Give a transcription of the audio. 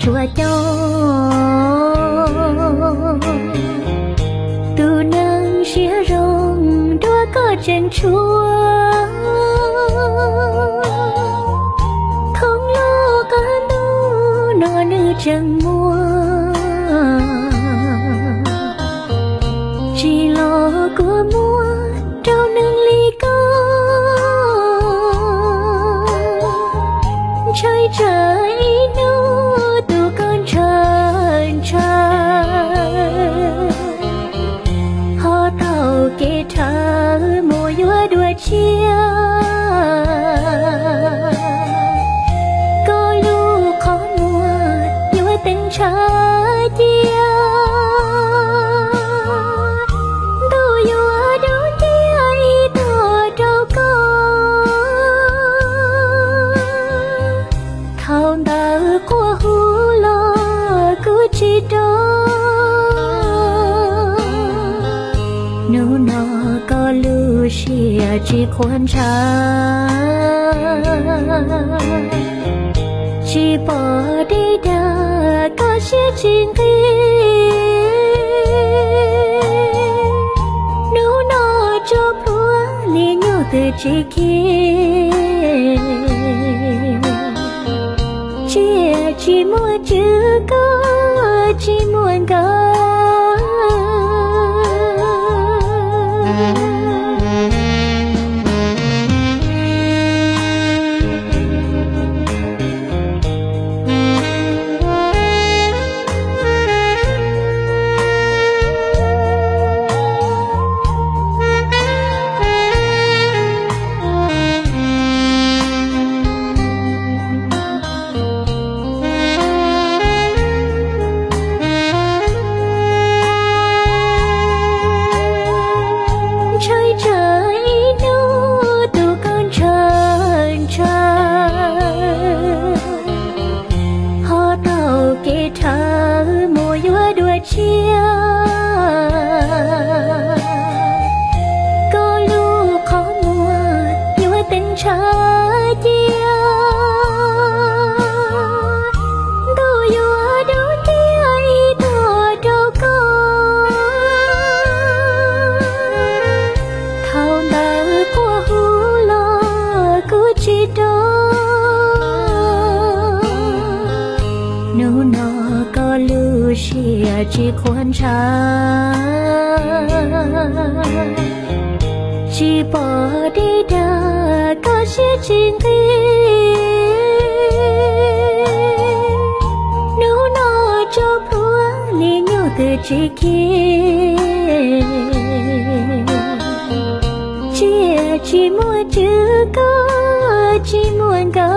tsuas coj. Tus neeg siab zoo nrog koj tseem tshuav, thooj lub qab ntuj no nws tseem muaj, tsis los kua muag rau neeg li koj. Ntshai tsam ib hnub tus koj ntshaw ntshaw, ho taug kev rhawv mus yuav dua tshiab. Koj lub qhov muag yuav teev ntshav cia, ntuj yuav dub nciab ib tog rau koj. Thaum ntawd quaj hu los kuv tsis rov, hnub no koj lub siab tsis qhuav ntshaw. Tsis pom deb dag koj siab tsis nqig, hnub no tso plhuav li nyuj twm tsis khib. Tsiaj tsis muaj tswv koj tsis muaj nkaus. Ntshai tsam ib hnub tus koj ntshaw ntshaw, ho taug kev rhawv mus yuav dua tshiab. Koj lub qhov muag yuav teev ntshav cia, ntuj yuav dub nciab ib tog rau koj. Thaum ntawd quaj hu los kuv tsis rov, hnub no koj lub siab tsis qhuav ntshaw. Tsis pom deb dag koj siab tsis nqig, hnub no tso plhuav li nyuj twm tsis khib. Tsiaj tsis muaj tswv koj tsis muaj nkaus.